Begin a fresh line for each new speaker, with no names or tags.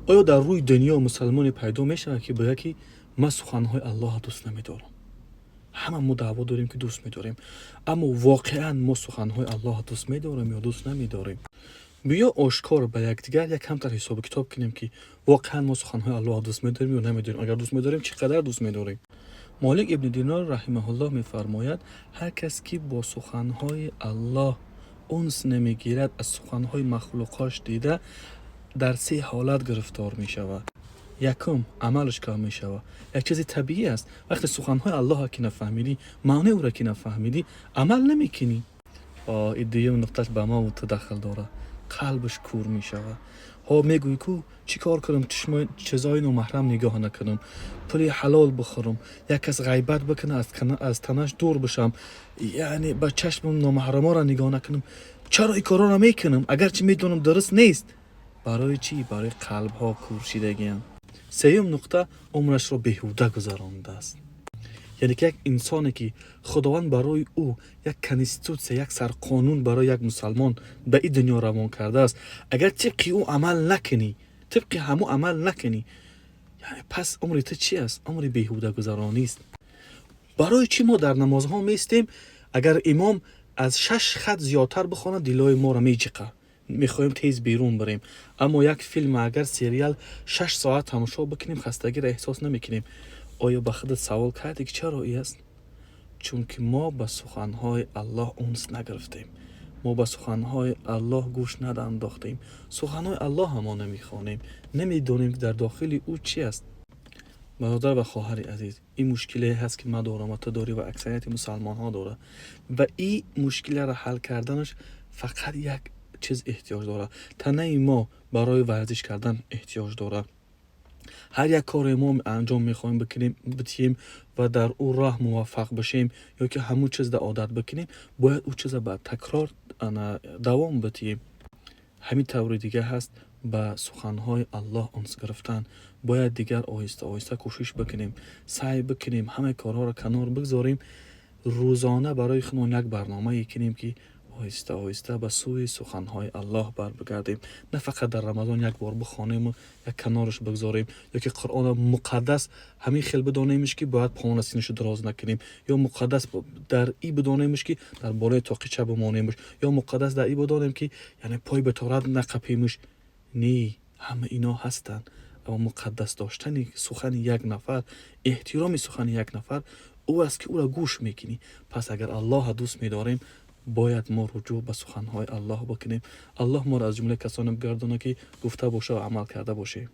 Оё дар рӯи дунё мусалмоне пайдо мешавад, ки бигӯяд, ки ман суханҳои Аллоҳа дӯст намедорам? Ҳама мо даъво дорем, ки дӯст медорем, аммо воқеан мо суханҳои Аллоҳа дӯст медорем ё дӯст намедорем? Биё, ошкор ба якдигар як камтар ҳисобу китоб кунем, ки воқеан мо суханҳои Аллоҳа дӯст медорем ё намедорем. Агар дӯст медорем, чӣ қадар дӯст медорем? Молик ибни Динор раҳимаҳуллоҳ мефармояд: ҳар кас ки бо суханҳои Аллоҳ унс намегирад, аз суханҳои махлуқош дида дар се ҳолат гирифтор мешавад. Якум, амалаш кам мешавад. Як чизи табиӣ аст: вақте суханҳои Аллоҳа ки нафаҳмидӣ, маънои ӯро ки нафаҳмидӣ, амал намекунӣ. И дуюм нуқташ ба мо ту дахл дорад: қалбаш кур мешавад. Ҳо, мегӯӣ ку, чӣ кор кунам, чишмои чизои номаҳрам нигоҳ накунам, пули ҳалол бихӯрам, як кас ғайбат бикунад, аз танаш дур бишам, яъне ба чашмам номаҳраморо нигоҳ накунам. Чаро ин корҳоро мекунам, агарчи медонам, дуруст нест? Барои чӣ? Барои қалбҳо кур шидагиам. Сеюм нуқта: умрашро беҳуда гузаронидааст. Яъне ки як инсоне, ки Худованд барои ӯ як конститутсия, як сарқонун барои як мусалмон ба ин дунё равон кардааст, агар тибқи ӯ амал накунӣ, тибқи ҳамӯ амал накунӣ, яъне пас умри ту чи аст? Умри беҳудагузаронист. Барои чӣ мо дар намозҳо меистем? Агар имом аз шаш хат зиёдтар бихонад, дилои моро меҷиқа, мехоҳем тез берун барем. Аммо як филм, агар сериал 6 соат тамошо бикунем, хастагиро эҳсос намекунем. Оё ба худат савол кардӣ, ки чаро и аст? Чунки мо ба суханҳои Аллоҳ унс нагирифтем, мо ба суханҳои Аллоҳ гӯш наандохтем, суханҳои Аллоҳа мо намехонем, намедонем, ки дар дохили ӯ чӣ аст. Бародар ва хоҳари азиз, ин мушкиле ҳаст, ки ман дорам ва ту дорӣ ва аксарияти мусалмонҳо дорад. Ва ин мушкиларо ҳал карданаш фақат як чиз эҳтиёҷ дорад. Танаи мо барои варзиш кардан эҳтиёҷ дорад. Ҳар як коре мо анҷом мехоҳем бикунем, битиҳем ва дар ӯ роҳ муваффақ бошем ё ки ҳамун чизда одат бикунем, бояд ӯ чиза ба такрор давом битиҳем. Ҳамин таври дига ҳаст ба суханҳои Аллоҳ унс гирифтан. Бояд дигар оҳиста оҳиста кӯшиш бикунем, саъй бикунем, ҳамаи корҳоро канор бигзорем, рӯзона барои худмон як барномае кунем, ки оҳиста оҳиста ба сӯи суханҳои Аллоҳ барбигардем. На фақат дар Рамазон як бор бихонему як канораш бигзорем, ё ки Қуръонро муқаддас ҳамин хел бидонемш, ки бояд пона синашу дароз накунем, ё муқаддас дар и бидонемш, ки дар болои тоқича бимонемш, ё муқаддас дар и бидонем, ки яъне пой ба торат нақапемш. Не, ҳама ино ҳастанд, аммо муқаддас доштани сухани як нафар, эҳтироми сухани як нафар ӯ аст, ки ӯро гӯш мекунӣ. Пас агар Аллоҳа дӯст медорем, бояд мо руҷӯъ ба суханҳои Аллоҳ бикунем. Аллоҳ моро аз ҷумлаи касоне бигардонад, ки гуфта боша ва амал карда бошем.